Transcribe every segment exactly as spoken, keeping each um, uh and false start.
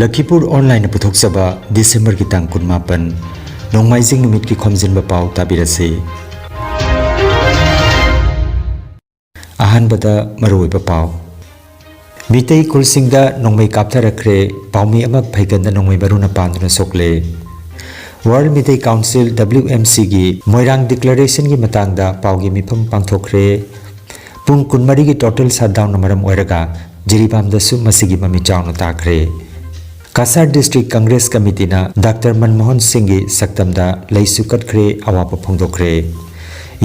ꯂꯈꯤꯄꯨꯔ ꯑꯣꯟꯂꯥꯏꯟꯅ ꯄꯨꯊꯣꯛꯆꯕ ꯗꯤꯁꯦꯝꯕꯔꯒꯤ ꯇꯥꯡ ꯀꯨꯟꯃꯥꯄꯟ, ꯅꯣꯡꯃꯥꯏꯖꯤꯡ ꯅꯨꯃꯤꯠꯀꯤ ꯈꯣꯝꯖꯤꯟꯕ ꯄꯥꯎ ꯇꯥꯕꯤꯔꯁꯤ꯫ ꯑꯍꯥꯟꯕꯗ ꯃꯔꯨꯑꯣꯏꯕ ꯄꯥꯎ꯫ ꯃꯤꯇꯩ ꯈꯨꯜꯁꯤꯡꯗ ꯅꯣꯡꯃꯩ ꯀꯥꯞꯊꯔꯛꯈ꯭ꯔꯦ, ꯄꯥꯎꯃꯤ ꯑꯃ ꯐꯩꯒꯟꯗ ꯅꯣꯡꯃꯩ ꯃꯔꯨꯅ ꯄꯥꯟꯗꯨꯅ ꯁꯣꯛꯂꯦ꯫ World Meitei Council, W M C ꯒꯤ ꯃꯣꯏꯔꯥꯡ declaration ꯒꯤ ꯃꯇꯥꯡꯗ ꯄꯥꯎꯒꯤ ꯃꯤꯐꯝ ꯄꯥꯡꯊꯣꯛꯈ꯭ꯔꯦ꯫ ꯄꯨꯡ ꯀꯨꯟꯃꯔꯤꯒꯤ total shutdown ꯅ ꯃꯔꯝ ꯑꯣꯏꯔꯒ ꯖꯤꯔꯤꯕꯥꯝꯗꯁꯨ ꯃꯁꯤꯒꯤ ꯃꯃꯤ ꯆꯥꯎꯅ ꯇꯥꯈ꯭ꯔꯦ꯫ ꯀꯁꯥꯔ District Congress Committee ꯅ ꯗꯥꯛꯇꯔ ꯃꯟꯃꯣꯍꯟ ꯁꯤꯡꯒꯤ ꯁꯛꯇꯝꯗ ꯂꯩꯁꯨ ꯀꯠꯈ꯭ꯔꯦ, ꯑꯋꯥꯕ ꯐꯣꯡꯗꯣꯛꯈ꯭ꯔꯦ꯫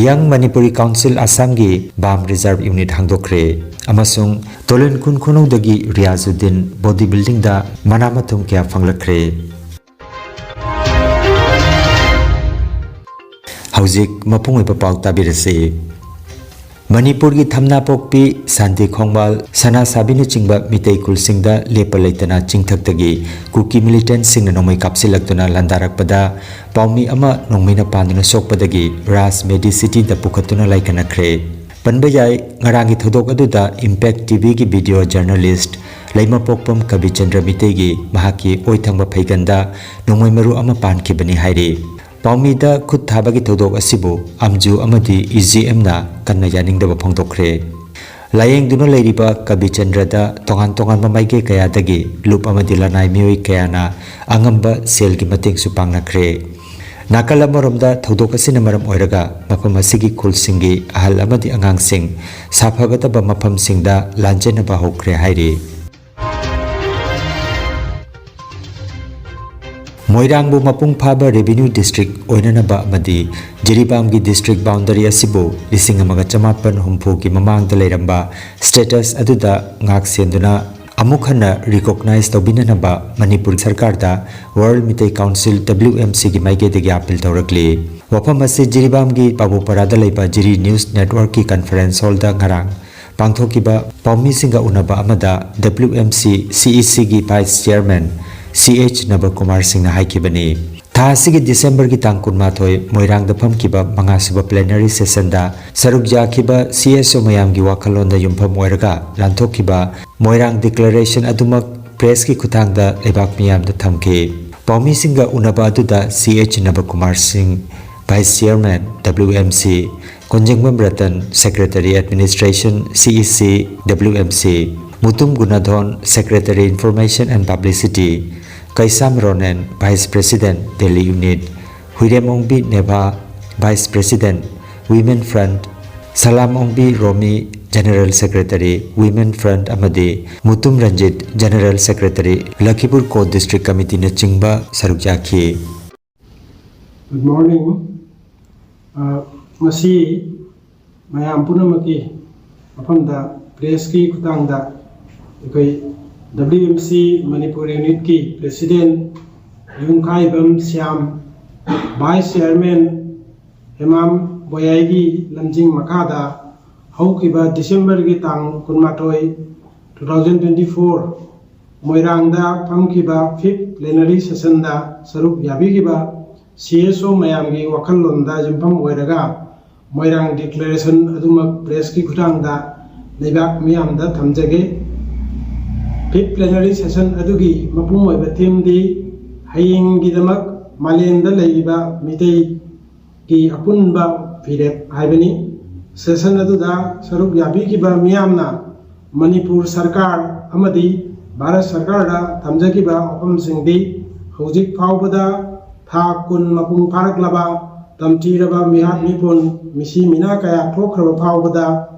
Young Manipuri Council ꯑꯁꯥꯝꯒꯤ BAM reserve unit ꯍꯥꯡꯗꯣꯛꯈ꯭ꯔꯦ꯫ ꯑꯃꯁꯨꯡ ꯇꯣꯂꯦꯟ ꯈꯨꯟ ꯈꯨꯅꯧꯗꯒꯤ ꯔꯤꯌꯥꯖꯨꯗꯤꯟ body building ꯗ ꯃꯅꯥ ꯃꯊꯨꯝ ꯀꯌꯥ ꯐꯪꯂꯛꯈ꯭ꯔꯦ꯫ ꯍꯧꯖꯤꯛ ꯃꯄꯨꯡ ꯑꯣꯏꯕ ꯄꯥꯎ ꯇꯥꯕꯤꯔꯁꯤ꯫ ꯃꯅꯤꯄꯨꯔꯒꯤ ꯊꯝꯅꯥꯄꯣꯛꯄꯤ, ꯁꯥꯟꯇꯤ ꯈꯣꯡꯕꯥꯜ, ꯁꯅꯥꯁꯥꯕꯤꯅꯆꯤꯡꯕ ꯃꯤꯇꯩ ꯈꯨꯜꯁꯤꯡꯗ ꯂꯦꯞꯄ ꯂꯩꯇꯅ ꯆꯤꯡꯊꯛꯇꯒꯤ ꯀꯨꯀꯤ militant ꯁꯤꯡꯅ ꯅꯣꯡꯃꯩ ꯀꯥꯞꯁꯤꯜꯂꯛꯇꯨꯅ ꯂꯥꯟꯗꯥꯔꯛꯄꯗ ꯄꯥꯎꯃꯤ ꯑꯃ ꯅꯣꯡꯃꯩꯅ ꯄꯥꯟꯗꯨꯅ ꯁꯣꯛꯄꯗꯒꯤ ꯔꯥꯖ Medicity ꯗ ꯄꯨꯈꯠꯇꯨꯅ ꯂꯥꯏꯀꯠꯅꯈ꯭ꯔꯦ꯫ ꯄꯟꯕ ꯌꯥꯏ, ꯉꯔꯥꯡꯒꯤ ꯊꯧꯗꯣꯛ ꯑꯗꯨꯗ Impact T V ꯒꯤ video journalist ꯂꯩꯃꯄꯣꯛꯄꯝ ꯀꯕꯤꯆꯟꯗ꯭ꯔ ꯃꯤꯇꯩꯒꯤ ꯃꯍꯥꯛꯀꯤ ꯑꯣꯏ ꯊꯪꯕ ꯐꯩꯒꯟꯗ ꯅꯣꯡꯃꯩ ꯃꯔꯨ ꯑꯃ ꯄꯥꯟꯈꯤꯕꯅꯤ ꯍꯥꯏꯔꯤ꯫ ꯄꯥꯎꯃꯤꯗ ꯈꯨꯠ ꯊꯥꯕꯒꯤ ꯊꯧꯗꯣꯛ ꯑꯁꯤꯕꯨ ꯑꯝꯖꯨ ꯑꯃꯗꯤ E G M ꯅ ꯀꯟꯅ ꯌꯥꯅꯤꯡꯗꯕ ꯐꯣꯡꯗꯣꯛꯈ꯭ꯔꯦ꯫ ꯂꯥꯌꯦꯡꯗꯨꯅ ꯂꯩꯔꯤꯕ ꯀꯕꯤꯆꯟꯗ꯭ꯔꯗ ꯇꯣꯉꯥꯟ ꯇꯣꯉꯥꯟꯕ ꯃꯥꯏꯀꯩ ꯀꯌꯥꯗꯒꯤ ꯂꯨꯞ ꯑꯃꯗꯤ ꯂꯅꯥꯏ ꯃꯤꯑꯣꯏ ꯀꯌꯥꯅ ꯑꯉꯝꯕ ꯁꯦꯜꯒꯤ ꯃꯇꯦꯡꯁꯨ ꯄꯥꯡꯅꯈ꯭ꯔꯦ꯫ ꯅꯥꯀꯜ ꯑꯃꯔꯣꯝꯗ ꯊꯧꯗꯣꯛ ꯑꯁꯤꯅ ꯃꯔꯝ ꯑꯣꯏꯔꯒ ꯃꯐꯝ ꯑꯁꯤꯒꯤ ꯈꯨꯜꯁꯤꯡꯒꯤ ꯑꯍꯜ ꯑꯃꯗꯤ ꯑꯉꯥꯡꯁꯤꯡ ꯁꯥꯐꯒꯗꯕ ꯃꯐꯝꯁꯤꯡꯗ ꯂꯥꯟꯖꯦꯟꯅꯕ ꯍꯧꯈ꯭ꯔꯦ ꯍꯥꯏꯔꯤ꯫ ꯃꯣꯏꯔꯥꯡꯕꯨ ꯃꯄꯨꯡ ꯐꯥꯕ revenue district ꯑꯣꯏꯅꯅꯕ ꯑꯃꯗꯤ ꯖꯤꯔꯤꯕꯥꯝꯒꯤ district boundary ꯑꯁꯤꯕꯨ ꯂꯤꯁꯤꯡ ꯑꯃꯒ ꯆꯃꯥꯄꯟ ꯍꯨꯝꯐꯨꯒꯤ ꯃꯃꯥꯡꯗ ꯂꯩꯔꯝꯕ status ꯑꯗꯨꯗ ꯉꯥꯛ ꯁꯦꯟꯗꯨꯅ ꯑꯃꯨꯛ ꯍꯟꯅ recognize ꯇꯧꯕꯤꯅꯅꯕ Manipur ꯁꯔꯀꯥꯔꯗ World Meitei Council, W M C ꯒꯤ ꯃꯥꯏꯀꯩꯗꯒꯤ appeal ꯇꯧꯔꯛꯂꯤ꯫ ꯋꯥꯐꯝ ꯑꯁꯤ ꯖꯤꯔꯤꯕꯥꯝꯒꯤ ꯄꯥꯕꯨꯄꯔꯥꯗ ꯂꯩꯕ ꯖꯤꯔꯤ News Network ꯀꯤ conference hall ꯗ ꯉꯔꯥꯡ ꯄꯥꯡꯊꯣꯛꯈꯤꯕ ꯄꯥꯎꯃꯤꯁꯤꯡꯒ ꯎꯅꯕ ꯑꯃꯗ W M C C E C ꯒꯤ vice chairman C H ꯅꯕꯀꯨꯃꯥꯔ ꯁꯤꯡꯅ ꯍꯥꯏꯈꯤꯕꯅꯤ꯫ ꯊꯥ ꯑꯁꯤꯒꯤ ꯗꯤꯁꯦꯝꯕꯔꯒꯤ ꯇꯥꯡ ꯀꯨꯟꯃꯥꯊꯣꯏ ꯃꯣꯏꯔꯥꯡꯗ ꯐꯝꯈꯤꯕ ꯃꯉꯥꯁꯨꯕ plenary session ꯗ ꯁꯔꯨꯛ ꯌꯥꯈꯤꯕ C S O ꯃꯌꯥꯝꯒꯤ ꯋꯥꯈꯜꯂꯣꯟꯗ ꯌꯨꯝꯐꯝ ꯑꯣꯏꯔꯒ ꯂꯥꯟꯊꯣꯛꯈꯤꯕ ꯃꯣꯏꯔꯥꯡ declaration ꯑꯗꯨꯃꯛ ꯄ꯭ꯔꯦꯁꯀꯤ ꯈꯨꯠꯊꯥꯡꯗ ꯂꯩꯕꯥꯛ ꯃꯤꯌꯥꯝꯗ ꯊꯝꯈꯤ꯫ ꯄꯥꯎꯃꯤꯁꯤꯡꯒ ꯎꯅꯕ ꯑꯗꯨꯗ ꯁꯤ ꯑꯩꯆ ꯅꯕꯀꯨꯃꯥꯔ ꯁꯤꯡ, vice chairman, W M C, Konjengbam Ratan, secretary administration, C E C, W M C, Mutum Gunadhon, secretary information and publicity, Keisham Ronen, vice president, Delhi unit, Huirem Ongbi Neva, vice president, women front, Salam Ongbi Romi, general secretary, women front ꯑꯃꯗꯤ ꯃꯨꯇꯨꯝ ꯔꯟꯖꯤꯠ, ꯖꯦꯅꯔꯦꯜ ꯁꯦꯀ꯭ꯔꯦꯇꯔꯤ, ꯂꯈꯤꯄꯨꯔ ꯀꯣ district ꯀꯃꯤꯇꯤꯅ ꯆꯤꯡꯕ ꯁꯔꯨꯛ ꯌꯥꯈꯤ꯫ Good morning. ꯑ, ꯉꯁꯤ ꯃꯌꯥꯝ ꯄꯨꯝꯅꯃꯛꯀꯤ ꯃꯐꯝꯗ ꯄ꯭ꯔꯦꯁꯀꯤ ꯈꯨꯠꯊꯥꯡꯗ ꯑꯩꯈꯣꯏ ꯗꯕ꯭ꯂꯤꯎ ꯑꯦꯝ ꯁꯤ ꯃꯅꯤꯄꯨꯔ ꯌꯨꯅꯤꯠꯀꯤ president Yumkhaibam Shyam, vice chairman Hemam ꯕꯣꯌꯥꯏꯒꯤ ꯂꯝꯖꯤꯡ ꯃꯈꯥꯗ ꯍꯧꯈꯤꯕ ꯗꯤꯁꯦꯝꯕꯔꯒꯤ ꯇꯥꯡ ꯀꯨꯟꯃꯥꯊꯣꯏ, two thousand twenty-four, ꯃꯣꯏꯔꯥꯡꯗ ꯐꯝꯈꯤꯕ fifth plenary sessionꯗ ꯁꯔꯨꯛ ꯌꯥꯕꯤꯈꯤꯕ ꯁꯤ ꯑꯦꯁ ꯑꯣ ꯃꯌꯥꯝꯒꯤ ꯋꯥꯈꯜꯂꯣꯟꯗ ꯌꯨꯝꯐꯝ ꯑꯣꯏꯔꯒ ꯃꯣꯏꯔꯥꯡ declaration ꯑꯗꯨꯃꯛ ꯄ꯭ꯔꯦꯁꯀꯤ ꯈꯨꯠꯊꯥꯡꯗ ꯂꯩꯕꯥꯛ ꯃꯤꯌꯥꯝꯗ ꯊꯝꯖꯒꯦ꯫ Fifth plenary session ꯑꯗꯨꯒꯤ ꯃꯄꯨꯡ ꯑꯣꯏꯕ themeꯗꯤ ꯍꯌꯦꯡꯒꯤꯗꯃꯛ ꯃꯥꯂꯦꯝꯗ ꯂꯩꯔꯤꯕ ꯃꯤꯇꯩꯒꯤ ꯑꯄꯨꯟꯕ ꯐꯤꯔꯦꯞ ꯍꯥꯏꯕꯅꯤ꯫ Session ꯑꯗꯨꯗ ꯁꯔꯨꯛ ꯌꯥꯕꯤꯈꯤꯕ ꯃꯤꯌꯥꯝꯅ ꯃꯅꯤꯄꯨꯔ ꯁꯔꯀꯥꯔ ꯑꯃꯗꯤ ꯚꯥꯔꯠ ꯁꯔꯀꯥꯔꯗ ꯊꯝꯖꯈꯤꯕ ꯋꯥꯐꯝꯁꯤꯡꯗꯤ ꯍꯧꯖꯤꯛ ꯐꯥꯎꯕꯗ ꯊꯥ ꯀꯨꯟ ꯃꯄꯨꯡ ꯐꯥꯔꯛꯂꯕ ꯇꯝꯊꯤꯔꯕ ꯃꯤꯍꯥꯠ ꯃꯤꯄꯨꯟ, ꯃꯤꯁꯤ ꯃꯤꯅꯥ ꯀꯌꯥ ꯊꯣꯛꯈ꯭ꯔꯕ ꯐꯥꯎꯕꯗ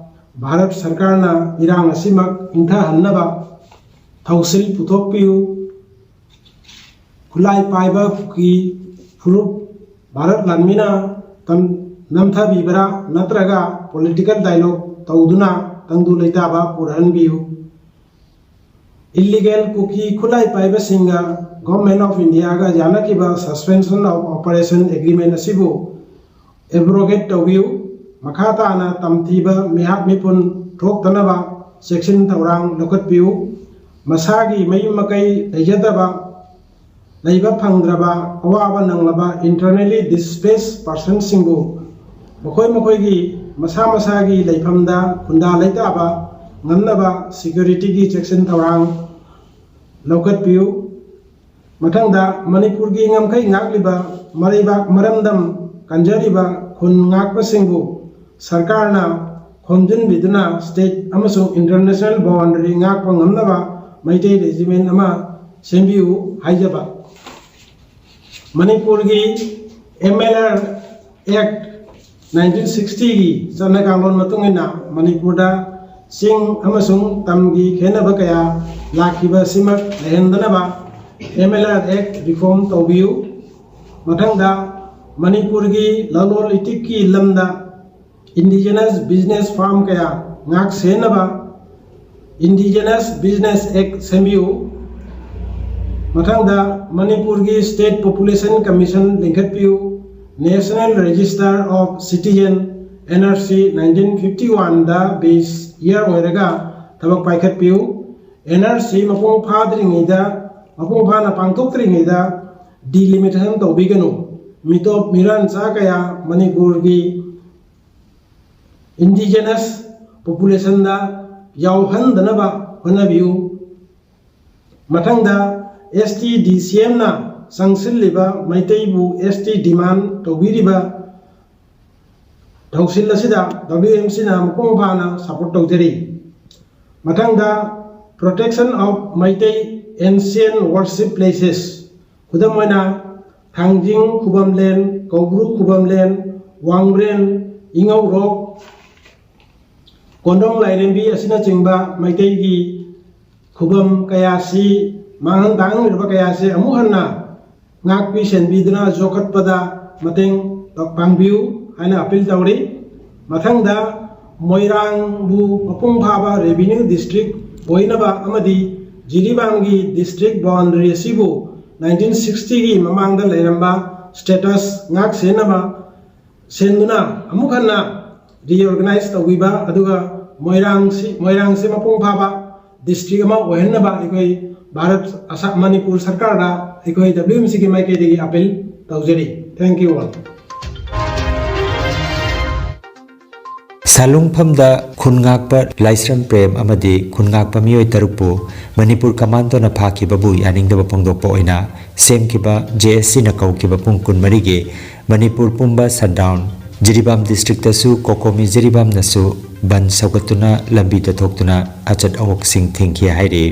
ꯚꯥꯔꯠ ꯁꯔꯀꯥꯔꯅ ꯏꯔꯥꯡ ꯑꯁꯤꯃꯛ ꯏꯪꯊꯍꯟꯅꯕ ꯊꯧꯁꯤꯜ ꯄꯨꯊꯣꯛꯄꯤꯌꯨ꯫ ꯈꯨꯠꯂꯥꯏ ꯄꯥꯏꯕ ꯀꯨꯀꯤ ꯐꯨꯔꯨꯞ ꯚꯥꯔꯠ ꯂꯥꯟꯃꯤꯅ ꯇꯝ-, ꯅꯝꯊꯕꯤꯕ꯭ꯔꯥ ꯅꯠꯇ꯭ꯔꯒ political dialogue ꯇꯧꯗꯨꯅ ꯇꯪꯗꯨ ꯂꯩꯇꯥꯕ ꯄꯨꯔꯛꯍꯟꯕꯤꯌꯨ꯫ Illegal ꯀꯨꯀꯤ ꯈꯨꯠꯂꯥꯏ ꯄꯥꯏꯕꯁꯤꯡꯒ Government of Indiaꯒ ꯌꯥꯅꯈꯤꯕ Suspension of Operation Agreement ꯑꯁꯤꯕꯨ abrogate ꯇꯧꯕꯤꯌꯨ꯫ ꯃꯈꯥ ꯇꯥꯅ ꯇꯝꯊꯤꯕ ꯃꯤꯍꯥꯠ ꯃꯤꯄꯨꯟ ꯊꯣꯛꯇꯅꯕ ꯆꯦꯛꯁꯤꯟ ꯊꯧꯔꯥꯡ ꯂꯧꯈꯠꯄꯤꯌꯨ꯫ ꯃꯁꯥꯒꯤ ꯃꯌꯨꯝ ꯃꯀꯩ ꯂꯩꯖꯗꯕ, ꯂꯩꯕ ꯐꯪꯗ꯭ꯔꯕ, ꯑꯋꯥꯕ ꯅꯪꯂꯕ, internally displaced personꯁꯤꯡꯕꯨ ꯃꯈꯣꯏ ꯃꯈꯣꯏꯒꯤ ꯃꯁꯥ ꯃꯁꯥꯒꯤ ꯂꯩꯐꯝꯗ ꯈꯨꯟꯗꯥ ꯂꯩꯇꯥꯕ ꯉꯝꯅꯕ securityꯒꯤ ꯆꯦꯛꯁꯤꯟ ꯊꯧꯔꯥꯡ ꯂꯧꯈꯠꯄꯤꯌꯨ꯫ ꯃꯊꯪꯗ, ꯃꯅꯤꯄꯨꯔꯒꯤ ꯉꯝꯈꯩ ꯉꯥꯛꯂꯤꯕ ꯃꯔꯩꯕꯥꯛ ꯃꯔꯝꯗꯝ ꯀꯟꯖꯔꯤꯕ ꯈꯨꯟ ꯉꯥꯛꯄꯁꯤꯡꯕꯨ ꯁꯔꯀꯥꯔꯅ ꯈꯣꯝꯖꯤꯟꯕꯤꯗꯨꯅ state ꯑꯃꯁꯨꯡ international boundary ꯉꯥꯛꯄ ꯉꯝꯅꯕ ꯃꯩꯇꯩ regiment ꯑꯃ ꯁꯦꯝꯕꯤꯌꯨ ꯍꯥꯏꯖꯕ꯫ ꯃꯅꯤꯄꯨꯔꯒꯤ M L R Act nineteen sixtyꯒꯤ ꯆꯠꯅ ꯀꯥꯡꯂꯣꯟ ꯃꯇꯨꯡ ꯏꯟꯅ ꯃꯅꯤꯄꯨꯔꯗ ꯆꯤꯡ ꯑꯃꯁꯨꯡ ꯇꯝꯒꯤ ꯈꯦꯠꯅꯕ ꯀꯌꯥ ꯂꯥꯛꯈꯤꯕ ꯑꯁꯤꯃꯛ ꯂꯩꯍꯟꯗꯅꯕ M L R Act reform ꯇꯧꯕꯤꯌꯨ꯫ ꯃꯊꯪꯗ, ꯃꯅꯤꯄꯨꯔꯒꯤ ꯂꯂꯣꯟ ꯏꯇꯤꯛꯀꯤ ꯂꯝꯗ indigenous business firm ꯀꯌꯥ ꯉꯥꯛ ꯁꯦꯟꯅꯕ Indigenous Business Act ꯁꯦꯝꯕꯤꯌꯨ꯫ ꯃꯊꯪꯗ, ꯃꯅꯤꯄꯨꯔꯒꯤ State Population Commission ꯂꯤꯡꯈꯠꯄꯤꯌꯨ꯫ National Register of Citizen, N R C, nineteen fifty oneꯗ base year ꯑꯣꯏꯔꯒ ꯊꯕꯛ ꯄꯥꯏꯈꯠꯄꯤꯌꯨ꯫ N R C ꯃꯄꯨꯡ ꯐꯥꯗ꯭ꯔꯤꯉꯩꯗ, ꯃꯄꯨꯡ ꯐꯥꯅ ꯄꯥꯡꯊꯣꯛꯇ꯭ꯔꯤꯉꯩꯗ delimitation ꯇꯧꯕꯤꯒꯅꯨ꯫ ꯃꯤꯇꯣꯞ ꯃꯤꯔꯥꯟꯆꯥ ꯀꯌꯥ ꯃꯅꯤꯄꯨꯔꯒꯤ indigenous populationꯗ ꯌꯥꯎꯍꯟꯗꯅꯕ ꯍꯣꯠꯅꯕꯤꯌꯨ꯫ ꯃꯊꯪꯗ, S T D C Mꯅ ꯆꯪꯁꯤꯜꯂꯤꯕ ꯃꯩꯇꯩꯕꯨ S T demand ꯇꯧꯕꯤꯔꯤꯕ ꯊꯧꯁꯤꯜ ꯑꯁꯤꯗ W M Cꯅ ꯃꯄꯨꯡ ꯐꯥꯅ support ꯇꯧꯖꯔꯤ꯫ ꯃꯊꯪꯗ, Protection of Meitei Ancient Worship Places, ꯈꯨꯗꯝ ꯑꯣꯏꯅ, ꯊꯥꯡꯖꯤꯡ ꯈꯨꯕꯝꯂꯦꯟ, ꯀꯧꯕ꯭ꯔꯨ ꯈꯨꯕꯝꯂꯦꯟ, ꯋꯥꯡꯕ꯭ꯔꯦꯟ, ꯏꯉꯧꯔꯣꯛ, ꯀꯣꯟꯗꯣꯡ ꯂꯥꯏꯔꯦꯝꯕꯤ ꯑꯁꯤꯅꯆꯤꯡꯕ ꯃꯩꯇꯩꯒꯤ ꯈꯨꯕꯝ ꯀꯌꯥꯁꯤ, ꯃꯥꯡꯍꯟ ꯇꯥꯛꯍꯟꯈ꯭ꯔꯕ ꯀꯌꯥꯁꯤ ꯑꯃꯨꯛ ꯍꯟꯅ ꯉꯥꯛꯄꯤ ꯁꯦꯟꯕꯤꯗꯨꯅ ꯌꯣꯛꯈꯠꯄꯗ ꯃꯇꯦꯡ ꯄꯥꯡꯕꯤꯌꯨ ꯍꯥꯏꯅ appeal ꯇꯧꯔꯤ꯫ ꯃꯊꯪꯗ, ꯃꯣꯏꯔꯥꯡꯕꯨ ꯃꯄꯨꯡ ꯐꯥꯕ revenue district ꯑꯣꯏꯅꯕ ꯑꯃꯗꯤ ꯖꯤꯔꯤꯕꯥꯝꯒꯤ district boundary ꯑꯁꯤꯕꯨ nineteen sixtyꯒꯤ ꯃꯃꯥꯡꯗ ꯂꯩꯔꯝꯕ status ꯉꯥꯛ ꯁꯦꯟꯅꯕ ꯁꯦꯟꯗꯨꯅ ꯑꯃꯨꯛ ꯍꯟꯅ reorganize ꯇꯧꯕꯤꯕ, ꯑꯗꯨꯒ ꯃꯣꯏꯔꯥꯡꯁꯤ, ꯃꯣꯏꯔꯥꯡꯁꯤ ꯃꯄꯨꯡ ꯐꯥꯕ district ꯑꯃ ꯑꯣꯏꯍꯟꯅꯕ ꯑꯩꯈꯣꯏ ꯚꯥꯔꯠ, ꯑꯁꯥꯝ, ꯃꯅꯤꯄꯨꯔ ꯁꯔꯀꯥꯔꯗ ꯑꯩꯈꯣꯏ W M Cꯒꯤ ꯃꯥꯏꯀꯩꯗꯒꯤ appeal ꯇꯧꯖꯔꯤ꯫ Thank you all. ꯁꯥꯂꯨꯡꯐꯝꯗ ꯈꯨꯟꯉꯥꯛꯄ ꯂꯥꯏꯁ꯭ꯔꯝ ꯄ꯭ꯔꯦꯝ ꯑꯃꯗꯤ ꯈꯨꯟꯉꯥꯛꯄ ꯃꯤꯑꯣꯏ ꯇꯔꯨꯛꯄꯨ ꯃꯅꯤꯄꯨꯔ ꯀꯃꯥꯟꯗꯣꯅ ꯐꯥꯈꯤꯕꯕꯨ ꯌꯥꯅꯤꯡꯗꯕ ꯐꯣꯡꯗꯣꯛꯄ ꯑꯣꯏꯅ ꯁꯦꯝꯈꯤꯕ ꯖꯦ ꯑꯦꯁ ꯁꯤꯅ ꯀꯧꯈꯤꯕ ꯄꯨꯡ ꯀꯨꯟꯃꯔꯤꯒꯤ ꯃꯅꯤꯄꯨꯔ ꯄꯨꯝꯕ ꯁꯠꯗꯥꯎꯟ, ꯖꯤꯔꯤꯕꯥꯝ ꯗꯤꯁꯇ꯭ꯔꯤꯛꯇꯁꯨ ꯀꯣꯀꯣꯃꯤ ꯖꯤꯔꯤꯕꯥꯝꯅꯁꯨ ꯕꯟ ꯁꯧꯒꯠꯇꯨꯅ ꯂꯝꯕꯤꯗ ꯊꯣꯛꯇꯨꯅ ꯑꯆꯠ ꯑꯋꯣꯛꯁꯤꯡ ꯊꯤꯡꯈꯤ ꯍꯥꯏꯔꯤ꯫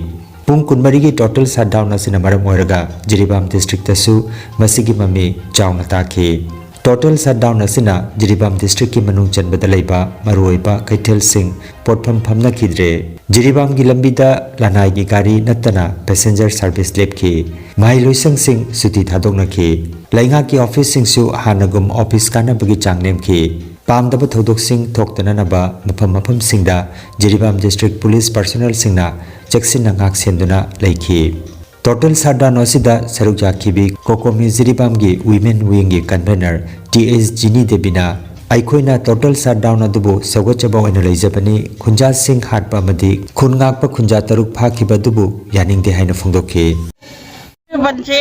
ꯄꯨꯡ ꯀꯨꯟꯃꯔꯤꯒꯤ ꯇꯣꯇꯦꯜ ꯁꯠꯗꯥꯎꯟ ꯑꯁꯤꯅ ꯃꯔꯝ ꯑꯣꯏꯔꯒ ꯖꯤꯔꯤꯕꯥꯝ ꯗꯤꯁꯇ꯭ꯔꯤꯛꯇꯁꯨ ꯃꯁꯤꯒꯤ ꯃꯃꯤ ꯆꯥꯎꯅ ꯇꯥꯈꯤ꯫ ꯇꯣꯇꯦꯜ ꯁꯠꯗꯥꯎꯟ ꯑꯁꯤꯅ ꯖꯤꯔꯤꯕꯥꯝ ꯗꯤꯁꯇ꯭ꯔꯤꯛꯀꯤ ꯃꯅꯨꯡ ꯆꯟꯕꯗ ꯂꯩꯕ ꯃꯔꯨꯑꯣꯏꯕ ꯀꯩꯊꯦꯜꯁꯤꯡ ꯄꯣꯠꯐꯝ ꯐꯝꯅꯈꯤꯗ꯭ꯔꯦ꯫ ꯖꯤꯔꯤꯕꯥꯝꯒꯤ ꯂꯝꯕꯤꯗ ꯂꯅꯥꯏꯒꯤ ꯒꯥꯔꯤ ꯅꯠꯇꯅ ꯄꯦꯁꯦꯟꯖꯔ ꯁꯥꯔꯚꯤꯁ ꯂꯦꯞꯈꯤ꯫ ꯃꯍꯩꯂꯣꯏꯁꯪꯁꯤꯡ ꯁꯨꯇꯤ ꯊꯥꯗꯣꯛꯅꯈꯤ꯫ ꯂꯩꯉꯥꯛꯀꯤ ꯑꯣꯐꯤꯁꯁꯤꯡꯁꯨ ꯍꯥꯟꯅꯒꯨꯝ ꯑꯣꯐꯤꯁ ꯀꯥꯅꯕꯒꯤ ꯆꯥꯡ ꯅꯦꯝꯈꯤ꯫ ꯄꯥꯝꯗꯕ ꯊꯧꯗꯣꯛꯁꯤꯡ ꯊꯣꯛꯇꯅꯅꯕ ꯃꯐꯝ ꯃꯐꯝꯁꯤꯡꯗ ꯖꯤꯔꯤꯕꯥꯝ ꯗꯤꯁꯇ꯭ꯔꯤꯛ ꯄꯨꯂꯤꯁ ꯄꯔꯁꯣꯅꯦꯜꯁꯤꯡꯅ ꯆꯦꯛꯁꯤꯟꯅ ꯉꯥꯛꯁꯦꯟꯗꯨꯅ ꯂꯩꯈꯤ꯫ ꯇꯣꯇꯦꯜ ꯁꯠꯗꯥꯎꯟ ꯑꯁꯤꯗ ꯁꯔꯨꯛ ꯌꯥꯈꯤꯕꯤ ꯀꯣꯀꯣꯃꯤ ꯖꯤꯔꯤꯕꯥꯝꯒꯤ ꯋꯤꯃꯦꯟ ꯋꯤꯡꯒꯤ ꯀꯟꯚꯦꯅꯔ ꯇꯤ ꯑꯦꯁ ꯖꯤꯅꯤ ꯗꯦꯕꯤꯅ ꯑꯩꯈꯣꯏꯅ ꯇꯣꯇꯦꯜ ꯁꯠꯗꯥꯎꯟ ꯑꯗꯨꯕꯨ ꯁꯧꯒꯠꯆꯕ ꯑꯣꯏꯅ ꯂꯩꯖꯕꯅꯤ, ꯈꯨꯟꯖꯥꯁꯤꯡ ꯍꯥꯠꯄ ꯑꯃꯗꯤ ꯈꯨꯟ ꯉꯥꯛꯄ ꯈꯨꯟꯖꯥ ꯇꯔꯨꯛ ꯐꯥꯈꯤꯕ ꯑꯗꯨꯕꯨ ꯌꯥꯅꯤꯡꯗꯦ ꯍꯥꯏꯅ ꯐꯣꯡꯗꯣꯛꯈꯤ꯫ ꯕꯟꯁꯦ,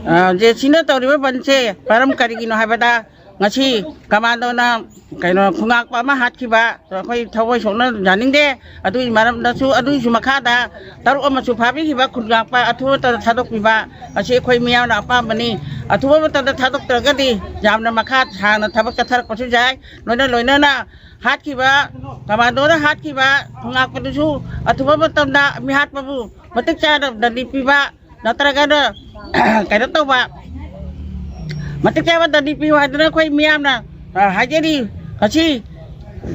ꯑ, ꯖꯦ ꯁꯤꯅ ꯇꯧꯔꯤꯕ ꯕꯟꯁꯦ ꯃꯔꯝ ꯀꯔꯤꯒꯤꯅꯣ ꯍꯥꯏꯕꯗ, ꯉꯁꯤ ꯀꯃꯥꯟꯗꯣꯅ ꯀꯩꯅꯣ ꯈꯨꯉꯥꯛꯄ ꯑꯃ ꯍꯥꯠꯈꯤꯕ ꯑꯩꯈꯣꯏ ꯊꯃꯣꯏ ꯁꯣꯛꯅ ꯌꯥꯅꯤꯡꯗꯦ꯫ ꯑꯗꯨꯒꯤ ꯃꯔꯝꯗꯁꯨ, ꯑꯗꯨꯒꯤꯁꯨ ꯃꯈꯥꯗ ꯇꯔꯨꯛ ꯑꯃꯁꯨ ꯐꯥꯕꯤꯈꯤꯕ ꯈꯨꯟꯉꯥꯛꯄ ꯑꯊꯨꯕ ꯃꯇꯝꯗ ꯊꯥꯗꯣꯛꯄꯤꯕ ꯑꯁꯤ ꯑꯩꯈꯣꯏ ꯃꯤꯌꯥꯝꯅ ꯑꯄꯥꯝꯕꯅꯤ꯫ ꯑꯊꯨꯕ ꯃꯇꯝꯗ ꯊꯥꯗꯣꯛꯇ꯭ꯔꯒꯗꯤ ꯌꯥꯝꯅ ꯃꯈꯥ ꯁꯥꯡꯅ ꯊꯕꯛ ꯆꯠꯊꯔꯛꯄꯁꯨ ꯌꯥꯏ꯫ ꯂꯣꯏꯅ ꯂꯣꯏꯅꯅ ꯍꯥꯠꯈꯤꯕ, ꯀꯃꯥꯟꯗꯣꯅ ꯍꯥꯠꯈꯤꯕ ꯈꯨꯟꯉꯥꯛꯄꯗꯨꯁꯨ ꯑꯊꯨꯕ ꯃꯇꯝꯗ ꯃꯤꯍꯥꯠꯄꯕꯨ ꯃꯇꯤꯛ ꯆꯥꯅ ꯗꯟꯗꯤ ꯄꯤꯕ ꯅꯠꯇ꯭ꯔꯒꯅ ꯀꯩꯅꯣ ꯇꯧꯕ, ꯃꯇꯤꯛ ꯆꯥꯕ ꯗꯟꯗꯤ ꯄꯤꯌꯨ ꯍꯥꯏꯗꯅ ꯑꯩꯈꯣꯏ ꯃꯤꯌꯥꯝꯅ, ꯑ, ꯍꯥꯏꯖꯔꯤ꯫ ꯉꯁꯤ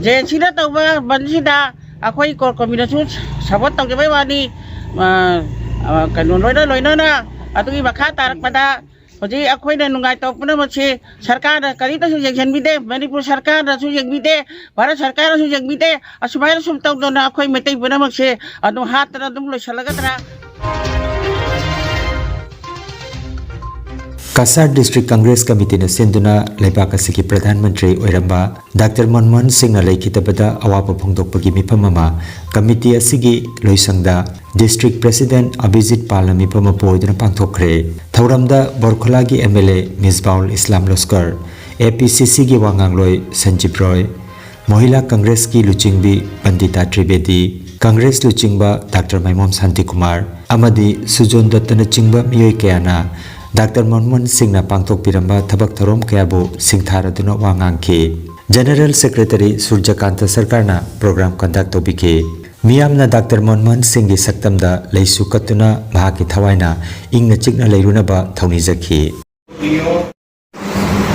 ꯖꯦ ꯑꯦꯟ ꯁꯤꯅ ꯇꯧꯕ ꯕꯟꯁꯤꯗ ꯑꯩꯈꯣꯏ ꯀꯣꯔ ꯀꯃꯤꯅꯁꯨ ꯁꯄꯣꯔꯠ ꯇꯧꯖꯕꯩ ꯋꯥꯅꯤ꯫ ꯑ, ꯑ, ꯀꯩꯅꯣ, ꯂꯣꯏꯅ ꯂꯣꯏꯅꯅ ꯑꯗꯨꯒꯤ ꯃꯈꯥ ꯇꯥꯔꯛꯄꯗ ꯍꯧꯖꯤꯛ ꯑꯩꯈꯣꯏꯅ ꯅꯨꯡꯉꯥꯏꯇꯕ ꯄꯨꯝꯅꯃꯛꯁꯤ ꯁꯔꯀꯥꯔꯅ ꯀꯔꯤꯝꯇꯁꯨ ꯌꯦꯡꯁꯤꯟꯕꯤꯗꯦ, ꯃꯅꯤꯄꯨꯔ ꯁꯔꯀꯥꯔꯅꯁꯨ ꯌꯦꯡꯕꯤꯗꯦ, ꯚꯥꯔꯠ ꯁꯔꯀꯥꯔꯅꯁꯨ ꯌꯦꯡꯕꯤꯗꯦ꯫ ꯑꯁꯨꯃꯥꯏꯅ ꯁꯨꯝ ꯇꯧꯗꯅ ꯑꯩꯈꯣꯏ ꯃꯩꯇꯩ ꯄꯨꯝꯅꯃꯛꯁꯦ ꯑꯗꯨꯝ ꯍꯥꯠꯇꯅ ꯑꯗꯨꯝ ꯂꯣꯏꯁꯤꯜꯂꯒꯗ꯭ꯔꯥ? ꯀꯁꯥꯔ ꯗꯤꯁꯇ꯭ꯔꯤꯛ ꯀꯪꯒ꯭ꯔꯦꯁ ꯀꯃꯤꯇꯤꯅ ꯁꯤꯟꯗꯨꯅ ꯂꯩꯕꯥꯛ ꯑꯁꯤꯒꯤ ꯄ꯭ꯔꯙꯥꯟ ꯃꯟꯇ꯭ꯔꯤ ꯑꯣꯏꯔꯝꯕ ꯗꯥꯛꯇꯔ ꯃꯟꯃꯣꯍꯟ ꯁꯤꯡꯅ ꯂꯩꯈꯤꯗꯕꯗ ꯑꯋꯥꯕ ꯐꯣꯡꯗꯣꯛꯄꯒꯤ ꯃꯤꯐꯝ ꯑꯃ ꯀꯃꯤꯇꯤ ꯑꯁꯤꯒꯤ ꯂꯣꯏꯁꯪꯗ ꯗꯤꯁꯇ꯭ꯔꯤꯛ ꯄ꯭ꯔꯦꯁꯤꯗꯦꯟꯠ ꯑꯕꯤꯖꯤꯠ ꯄꯥꯜꯅ ꯃꯤꯐꯝ ꯑꯃ ꯄꯣꯏꯗꯨꯅ ꯄꯥꯡꯊꯣꯛꯈ꯭ꯔꯦ꯫ ꯊꯧꯔꯝꯗ ꯕꯣꯔꯈꯣꯂꯥꯒꯤ ꯑꯦꯝ ꯑꯦꯜ ꯑꯦ ꯃꯤꯁꯕꯥꯎꯜ ꯏꯁꯂꯥꯝ ꯂꯣꯁꯀꯔ, ꯑꯦ ꯄꯤ ꯁꯤ ꯁꯤꯒꯤ ꯋꯥ ꯉꯥꯡꯂꯣꯏ ꯁꯟꯖꯤꯞ ꯔꯣꯏ, ꯃꯣꯍꯤꯂꯥ ꯀꯪꯒ꯭ꯔꯦꯁꯀꯤ ꯂꯨꯆꯤꯡꯕꯤ ꯄꯟꯗꯤꯇꯥ ꯇ꯭ꯔꯤꯕꯦꯗꯤ, ꯀꯪꯒ꯭ꯔꯦꯁ ꯂꯨꯆꯤꯡꯕ ꯗꯥꯛꯇꯔ ꯃꯥꯏꯃꯣꯝ ꯁꯥꯟꯇꯤꯀꯨꯃꯥꯔ ꯑꯃꯗꯤ ꯁꯨꯖꯣꯟ ꯗꯠꯇꯅꯆꯤꯡꯕ ꯃꯤꯑꯣꯏ ꯀꯌꯥꯅ ꯗꯥꯛꯇꯔ ꯃꯟꯃꯣꯍꯟ ꯁꯤꯡꯅ ꯄꯥꯡꯊꯣꯛꯄꯤꯔꯝꯕ ꯊꯕꯛ ꯊꯧꯔꯝ ꯀꯌꯥꯕꯨ ꯁꯤꯡꯊꯥꯔꯗꯨꯅ ꯋꯥ ꯉꯥꯡꯈꯤ꯫ ꯖꯦꯅꯔꯦꯜ ꯁꯦꯀ꯭ꯔꯦꯇꯔꯤ ꯁꯨꯔꯖꯀꯥꯟꯇ ꯁꯔꯀꯥꯔꯅ ꯄ꯭ꯔꯣꯒ꯭ꯔꯥꯝ ꯀꯟꯗꯛ ꯇꯧꯕꯤꯈꯤ꯫ ꯃꯤꯌꯥꯝꯅ ꯗꯥꯛꯇꯔ ꯃꯟꯃꯣꯍꯟ ꯁꯤꯡꯒꯤ ꯁꯛꯇꯝꯗ ꯂꯩꯁꯨ ꯀꯠꯇꯨꯅ ꯃꯍꯥꯛꯀꯤ ꯊꯋꯥꯏꯅ ꯏꯪꯅ ꯆꯤꯛꯅ ꯂꯩꯔꯨꯅꯕ ꯊꯧꯅꯤꯖꯈꯤ꯫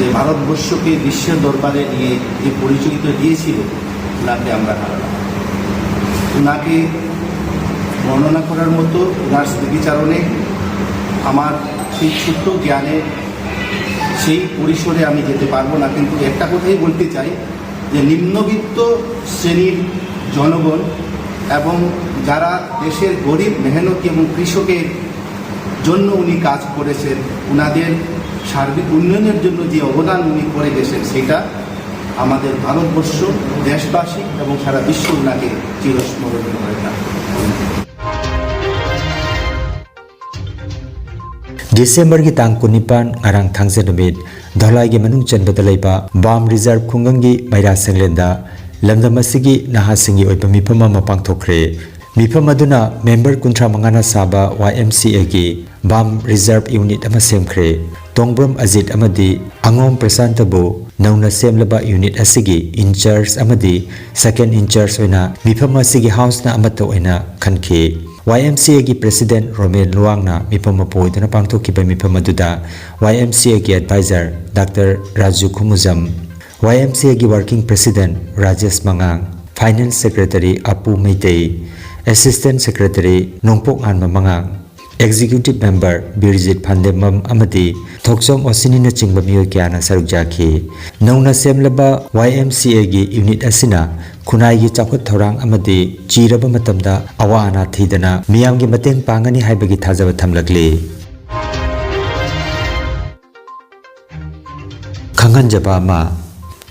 যে ভারতবর্ষকে বিশ্বের দরবারে নিয়ে যে পরিচয়টা দিয়েছিল, ওনাকে আমরা হারালাম। ওনাকে বর্ণনা করার মতো, ওনার স্মৃতিচারণে আমার সেই ছোট্ট জ্ঞানে সেই পরিসরে আমি যেতে পারবো না, কিন্তু একটা কথাই বলতে চাই যে নিম্নবিত্ত শ্রেণীর জনগণ এবং যারা দেশের গরিব মেহনতি এবং কৃষকের জন্য উনি কাজ করেছেন, ওনাদের সার্বিক উন্নয়নের জন্য যে অবদান উনি করে গেছেন, সেটা আমাদের ভারতবর্ষ, দেশবাসী এবং সারা বিশ্ব ওনাকে চিরস্মরণীয় করে থাকবে। ꯗꯤꯁꯦꯝꯕꯔꯒꯤ ꯇꯥꯡ ꯀꯨꯟꯅꯤꯄꯥꯟ, ꯉꯔꯥꯡ ꯊꯥꯡꯖ ꯅꯨꯃꯤꯠ, ꯙꯧꯂꯥꯏꯒꯤ ꯃꯅꯨꯡ ꯆꯟꯕꯗ ꯂꯩꯕ ꯕꯥꯝ ꯔꯤꯖꯔꯚ ꯈꯨꯡꯒꯪꯒꯤ ꯃꯩꯔꯥ ꯁꯪꯂꯦꯟꯗ ꯂꯝꯗꯝ ꯑꯁꯤꯒꯤ ꯅꯍꯥꯁꯤꯡꯒꯤ ꯑꯣꯏꯕ ꯃꯤꯐꯝ ꯑꯃ ꯄꯥꯡꯊꯣꯛꯈ꯭ꯔꯦ꯫ ꯃꯤꯐꯝ ꯑꯗꯨꯅ ꯃꯦꯝꯕꯔ ꯀꯨꯟꯊ꯭ꯔꯥ ꯃꯉꯥꯅ ꯁꯥꯕ ꯋꯥꯏ ꯑꯦꯝ ꯁꯤ ꯑꯦꯒꯤ ꯕꯥꯝ ꯔꯤꯖꯔꯚ ꯌꯨꯅꯤꯠ ꯑꯃ ꯁꯦꯝꯈ꯭ꯔꯦ꯫ ꯇꯣꯡꯕ꯭ꯔꯝ ꯑꯖꯤꯠ ꯑꯃꯗꯤ ꯑꯉꯣꯝ ꯄ꯭ꯔꯁꯥꯟꯇꯕꯨ ꯅꯧꯅ ꯁꯦꯝꯂꯕ ꯌꯨꯅꯤꯠ ꯑꯁꯤꯒꯤ ꯏꯟꯆꯥꯔꯖ ꯑꯃꯗꯤ ꯁꯦꯀꯦꯟ ꯏꯟꯆꯥꯔꯖ ꯑꯣꯏꯅ ꯃꯤꯐꯝ ꯑꯁꯤꯒꯤ ꯍꯥꯎꯁꯅ ꯑꯃꯠꯇ ꯑꯣꯏꯅ ꯈꯟꯈꯤ꯫ ꯋꯥꯏ ꯑꯦꯝ ꯁꯤ ꯑꯦꯒꯤ ꯄ꯭ꯔꯦꯁꯤꯗꯦꯟꯠ ꯔꯣꯃꯦꯟ ꯂꯨꯋꯥꯡꯅ ꯃꯤꯐꯝ ꯃꯄꯨ ꯑꯣꯏꯗꯨꯅ ꯄꯥꯡꯊꯣꯛꯈꯤꯕ ꯃꯤꯐꯝ ꯑꯗꯨꯗ ꯋꯥꯏ ꯑꯦꯝ ꯁꯤ ꯑꯦꯒꯤ ꯑꯦꯗꯚꯥꯏꯖꯔ ꯗꯥꯛꯇꯔ ꯔꯥꯖꯨ ꯈꯨꯃꯨꯖꯝ, ꯋꯥꯏ ꯑꯦꯝ ꯁꯤ ꯑꯦꯒꯤ working president Rajesh ꯃꯉꯥꯡ, finance secretary Apu Meitei, assistant secretary ꯅꯣꯡꯄꯣꯛ ꯉꯥꯟꯕ ꯃꯉꯥꯡ, ꯑꯦꯛꯖꯤꯀ꯭ꯌꯨꯇꯤꯚ ꯃꯦꯝꯕꯔ ꯕꯤꯔꯖꯤꯠ ꯐꯥꯟꯗꯦꯝꯕꯝ ꯑꯃꯗꯤ ꯊꯣꯛꯆꯣꯝ ꯑꯣꯁꯤꯅꯤꯅꯆꯤꯡꯕ ꯃꯤꯑꯣꯏ ꯀꯌꯥꯅ ꯁꯔꯨꯛ ꯌꯥꯈꯤ꯫ ꯅꯧꯅ ꯁꯦꯝꯂꯕ ꯋꯥꯏ ꯑꯦꯝ ꯁꯤ ꯑꯦꯒꯤ ꯌꯨꯅꯤꯠ ꯑꯁꯤꯅ ꯈꯨꯟꯅꯥꯏꯒꯤ ꯆꯥꯎꯈꯠ ꯊꯧꯔꯥꯡ ꯑꯃꯗꯤ ꯆꯤꯔꯕ ꯃꯇꯝꯗ ꯑꯋꯥ ꯑꯅꯥ ꯊꯤꯗꯅ ꯃꯤꯌꯥꯝꯒꯤ ꯃꯇꯦꯡ ꯄꯥꯡꯒꯅꯤ ꯍꯥꯏꯕꯒꯤ ꯊꯥꯖꯕ ꯊꯝꯂꯛꯂꯤ꯫ ꯈꯪꯍꯟꯖꯕ ꯑꯃ,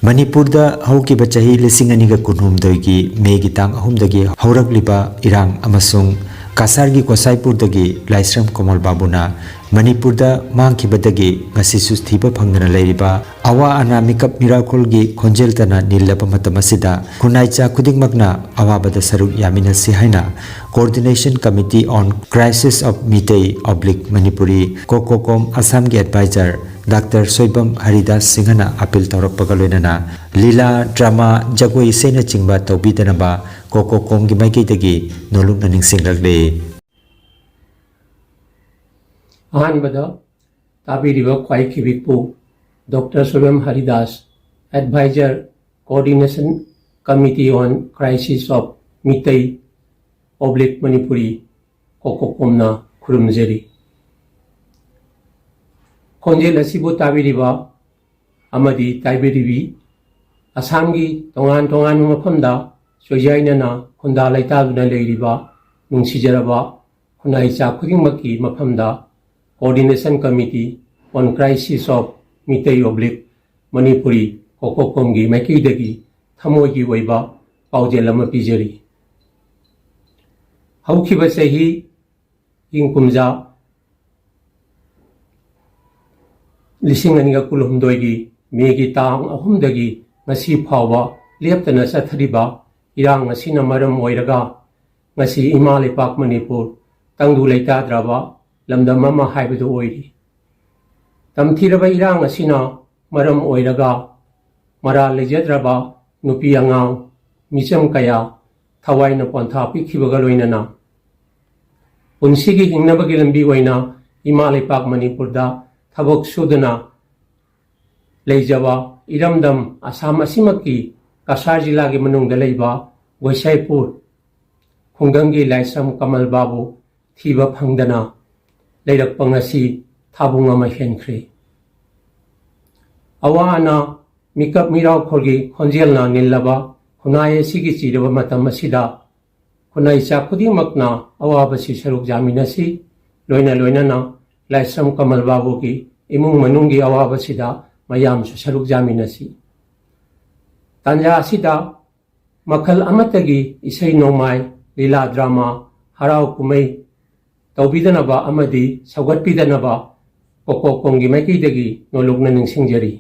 ꯃꯅꯤꯄꯨꯔꯗ ꯍꯧꯈꯤꯕ ꯆꯍꯤ ꯂꯤꯁꯤꯡ ꯑꯅꯤꯒ ꯀꯨꯟꯍꯨꯝꯗꯣꯏꯒꯤ ꯃꯦꯒꯤ ꯇꯥꯡ ꯑꯍꯨꯝꯗꯒꯤ ꯍꯧꯔꯛꯂꯤꯕ ꯏꯔꯥꯡ ꯑꯃꯁꯨꯡ ꯀꯁꯥꯔꯒꯤ ꯒꯣꯁꯥꯏꯄꯨꯔꯗꯒꯤ ꯂꯥꯏꯁ꯭ꯔꯝ ꯀꯃꯜ ꯕꯥꯕꯨꯅ ꯃꯅꯤꯄꯨꯔꯗ ꯃꯥꯡꯈꯤꯕꯗꯒꯤ ꯉꯁꯤꯁꯨ ꯊꯤꯕ ꯐꯪꯗꯅ ꯂꯩꯔꯤꯕ ꯑꯋꯥ ꯑꯅꯥ ꯃꯤꯀꯞ ꯃꯤꯔꯥꯈꯣꯜꯒꯤ ꯈꯣꯟꯖꯦꯜ ꯇꯅ ꯅꯤꯜꯂꯕ ꯃꯇꯝ ꯑꯁꯤꯗ ꯈꯨꯟꯅꯥꯏꯆꯥ ꯈꯨꯗꯤꯡꯃꯛꯅ ꯑꯋꯥꯕꯗ ꯁꯔꯨꯛ ꯌꯥꯃꯤꯟꯅꯁꯤ ꯍꯥꯏꯅ Coordination Committee on Crisis of Meitei Oblique Manipuri, ꯀꯣꯀꯣꯀꯣꯝ, ꯑꯁꯥꯝꯒꯤ ꯑꯦꯗꯚꯥꯏꯖꯔ ꯗꯥꯛꯇꯔ ꯁꯣꯏꯕꯝ ꯍꯔꯤꯗꯥꯁ ꯁꯤꯡꯍꯅ ꯑꯄꯤꯜ ꯇꯧꯔꯛꯄꯒ ꯂꯣꯏꯅꯅ ꯂꯤꯂꯥ, ꯗ꯭ꯔꯃꯥ, ꯖꯒꯣꯏ ꯏꯁꯩꯅꯆꯤꯡꯕ ꯇꯧꯕꯤꯗꯅꯕ ꯀꯣꯀꯣꯀꯣꯝꯒꯤ ꯃꯥꯏꯀꯩꯗꯒꯤ ꯅꯣꯂꯨꯛꯅ ꯅꯤꯡꯁꯤꯡꯂꯛꯂꯤ꯫ ꯑꯍꯥꯟꯕꯗ ꯇꯥꯕꯤꯔꯤꯕ ꯈ꯭ꯋꯥꯏ ꯈꯤꯕꯤꯛꯄꯨ doctor Soibam Haridas, advisor, Coordination Committee on Crisis of Meitei Oblique Manipuri, ꯀꯣꯀꯣꯀꯣꯝꯅ ꯈꯨꯔꯨꯝꯖꯔꯤ꯫ ꯈꯣꯟꯖꯦꯜ ꯑꯁꯤꯕꯨ ꯇꯥꯕꯤꯔꯤꯕ ꯑꯃꯗꯤ ꯇꯥꯕꯤꯔꯤꯕꯤ ꯑꯁꯥꯝꯒꯤ ꯇꯣꯉꯥꯟ ꯇꯣꯉꯥꯟꯕ ꯃꯐꯝꯗ ꯆꯣꯏꯖꯥꯏꯅꯅ ꯈꯨꯟꯗꯥ ꯂꯩꯇꯥꯗꯨꯅ ꯂꯩꯔꯤꯕ ꯅꯨꯡꯁꯤꯖꯔꯕ ꯈꯨꯟꯅꯥꯏꯆꯥ ꯈꯨꯗꯤꯡꯃꯛꯀꯤ ꯃꯐꯝꯗ Coordination Committee on Crisis of Meitei Oblique Manipuri, ꯀꯣꯀꯣꯀꯣꯝꯒꯤ ꯃꯥꯏꯀꯩꯗꯒꯤ ꯊꯃꯣꯏꯒꯤ ꯑꯣꯏꯕ ꯄꯥꯎꯖꯦꯜ ꯑꯃ ꯄꯤꯖꯔꯤ꯫ ꯍꯧꯈꯤꯕ ꯆꯍꯤ ꯏꯪ ꯀꯨꯝꯖꯥ ꯂꯤꯁꯤꯡ ꯑꯅꯤꯒ ꯀꯨꯟꯍꯨꯝꯗꯣꯏꯒꯤ ꯃꯦꯒꯤ ꯇꯥꯡ ꯑꯍꯨꯝꯗꯒꯤ ꯉꯁꯤ ꯐꯥꯎꯕ ꯂꯦꯞꯇꯅ ꯆꯠꯊꯔꯤꯕ ꯏꯔꯥꯡ ꯑꯁꯤꯅ ꯃꯔꯝ ꯑꯣꯏꯔꯒ ꯉꯁꯤ ꯏꯃꯥ ꯂꯩꯄꯥꯛ ꯃꯅꯤꯄꯨꯔ ꯇꯪꯗꯨ ꯂꯩꯇꯥꯗ꯭ꯔꯕ ꯂꯝꯗꯝ ꯑꯃ ꯍꯥꯏꯕꯗꯨ ꯑꯣꯏꯔꯤ꯫ ꯇꯝꯊꯤꯔꯕ ꯏꯔꯥꯡ ꯑꯁꯤꯅ ꯃꯔꯝ ꯑꯣꯏꯔꯒ ꯃꯔꯥꯜ ꯂꯩꯖꯗ꯭ꯔꯕ ꯅꯨꯄꯤ ꯑꯉꯥꯡ, ꯃꯤꯆꯝ ꯀꯌꯥ ꯊꯋꯥꯏꯅ ꯄꯣꯟꯊꯥ ꯄꯤꯈꯤꯕꯒ ꯂꯣꯏꯅꯅ ꯄꯨꯟꯁꯤꯒꯤ ꯍꯤꯡꯅꯕꯒꯤ ꯂꯝꯕꯤ ꯑꯣꯏꯅ ꯏꯃꯥ ꯂꯩꯄꯥꯛ ꯃꯅꯤꯄꯨꯔꯗ ꯊꯕꯛ ꯁꯨꯗꯨꯅ ꯂꯩꯖꯕ ꯏꯔꯝꯗꯝ ꯑꯁꯥꯝ ꯑꯁꯤꯃꯛꯀꯤ ꯀꯁꯥꯔ ꯖꯤꯂꯥꯒꯤ ꯃꯅꯨꯡꯗ ꯂꯩꯕ ꯒꯣꯁꯥꯏꯄꯨꯔ ꯈꯨꯡꯒꯪꯒꯤ ꯂꯥꯏꯁ꯭ꯔꯝ ꯀꯃꯜ ꯕꯥꯕꯨ ꯊꯤꯕ ꯐꯪꯗꯅ ꯂꯩꯔꯛꯄ ꯉꯁꯤ ꯊꯥꯕꯨꯡ ꯑꯃ ꯍꯦꯟꯈ꯭ꯔꯦ꯫ ꯑꯋꯥ ꯑꯅꯥ ꯃꯤꯀꯞ ꯃꯤꯔꯥꯎꯈꯣꯜꯒꯤ ꯈꯣꯟꯖꯦꯜꯅ ꯅꯤꯜꯂꯕ ꯈꯨꯟꯅꯥꯏ ꯑꯁꯤꯒꯤ ꯆꯤꯔꯕ ꯃꯇꯝ ꯑꯁꯤꯗ ꯈꯨꯟꯅꯥꯏꯆꯥ ꯈꯨꯗꯤꯡꯃꯛꯅ ꯑꯋꯥꯕꯁꯤ ꯁꯔꯨꯛ ꯌꯥꯃꯤꯟꯅꯁꯤ꯫ ꯂꯣꯏꯅ ꯂꯣꯏꯅꯅ ꯂꯥꯏꯁ꯭ꯔꯝ ꯀꯃꯜ ꯕꯥꯕꯨꯒꯤ ꯏꯃꯨꯡ ꯃꯅꯨꯡꯒꯤ ꯑꯋꯥꯕꯁꯤꯗ ꯃꯌꯥꯝꯁꯨ ꯁꯔꯨꯛ ꯌꯥꯃꯤꯟꯅꯁꯤ꯫ ꯇꯥꯟꯖꯥ ꯑꯁꯤꯗ ꯃꯈꯜ ꯑꯃꯠꯇꯒꯤ ꯏꯁꯩ ꯅꯣꯡꯃꯥꯏ, ꯂꯤꯂꯥ ꯗ꯭ꯔꯃꯥ, ꯍꯔꯥꯎ ꯀꯨꯝꯍꯩ ꯇꯧꯕꯤꯗꯅꯕ ꯑꯃꯗꯤ ꯁꯧꯒꯠꯄꯤꯗꯅꯕ ꯀꯣꯀꯣꯀꯣꯡꯒꯤ ꯃꯥꯏꯀꯩꯗꯒꯤ ꯅꯣꯂꯨꯛꯅ ꯅꯤꯡꯁꯤꯡꯖꯔꯤ꯫